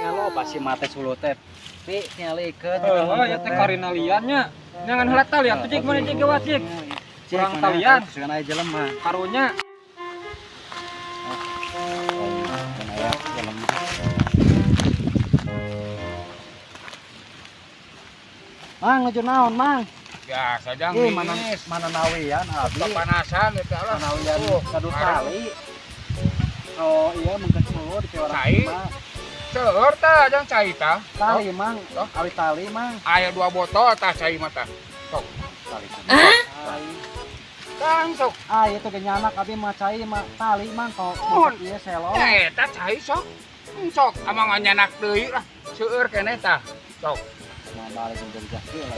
Selo pasti mate suluh teh. Pi tingalikeun. Oh, ya teh karina liannya. Nyangan heula tali atuh cik mana cik gawat cik. Kurang talian. Sugan aya jelema. Karunya. Sugan aya jelema. Mang nuju naon, Mang? Biasa jang. Ih, mana mana nawian abi. Kepanasan itu lah. Nawian kadu tali. Oh iya mungkin suluh di orang Cai. Seueur tah jang cai tah. Tali mang, awi tali mang. Aya 2 botol tah cai mah tah. Sok. Tali. Tali. Tang sok. Ah itu ge nyanak abi mah cai mah tali mang kok. Ieu selo. Eta cai sok. Sok amang nyanak deui lah. Seueur keneh tah. Sok. Mau balik menjadi jaki lah.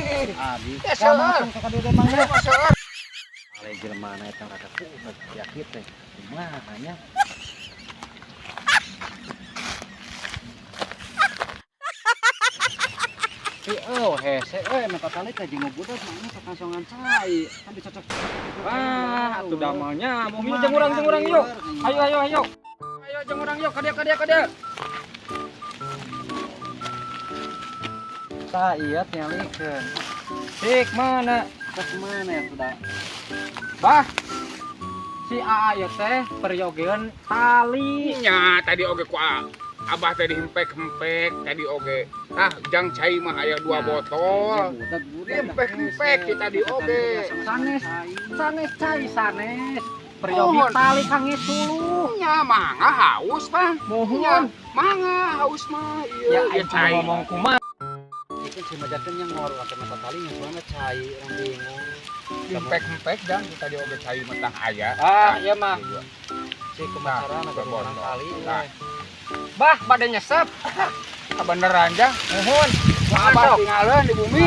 Abi. Ya, Ya langsung ke dieu mang ya. Seueur. Ale jelema na eta rada kuat jaki teh. Kumaha nya? Oh, hese euy meta tali teh jeung budak mah sakasongan cai. Kan dicocok. Wah, atuh damalnya. Mau jeung urang yuk. Ayo ayo ayo. Ayo jeung urang yuk, ka dieu ka dieu ka dieu. Tah iya tingalikeun. Cik mana? Tah mana ya sudah? Bah. Si AA ieu teh peryogeun tali. Nya tadi oge ku Abah tadi hempek-hempek tadi oge. Tah jang cai mah aya 2 botol. Hempek-hempek kita di oge. Sanes, sanes cai sanes. Peryogi tali kang suluh. Nya mangga haus mah. Mohon. Mangga haus mah ieu. Ya aing cai. ngomong kumaha. Ieu si majakeun nya ngor urang teh meta tali nya soalna cai urang bingung. Hempek-hempek jang kita di oge cai mah tah aya. Ah, ieu mah. Cik kumaha carana kudu urang tali. Bah, bade nyesep. Kebeneran jang. Mohon. Abah tinggalin di bumi.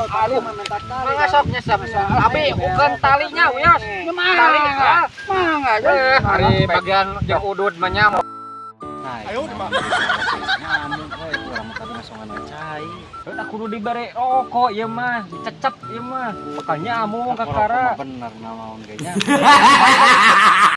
Aduh, minta tali. Mangga sok nyesep. Abi bukan talinya, wios. Tali mangga jang. Hari bagian jeung udud mah nya. Ayo mah. Nyamuk we urang mah tadi masongan cai. Heuh kudu dibere rokok ieu mah, dicecep ieu mah. Bakal nyamuk kakara. Bener naon ge nya.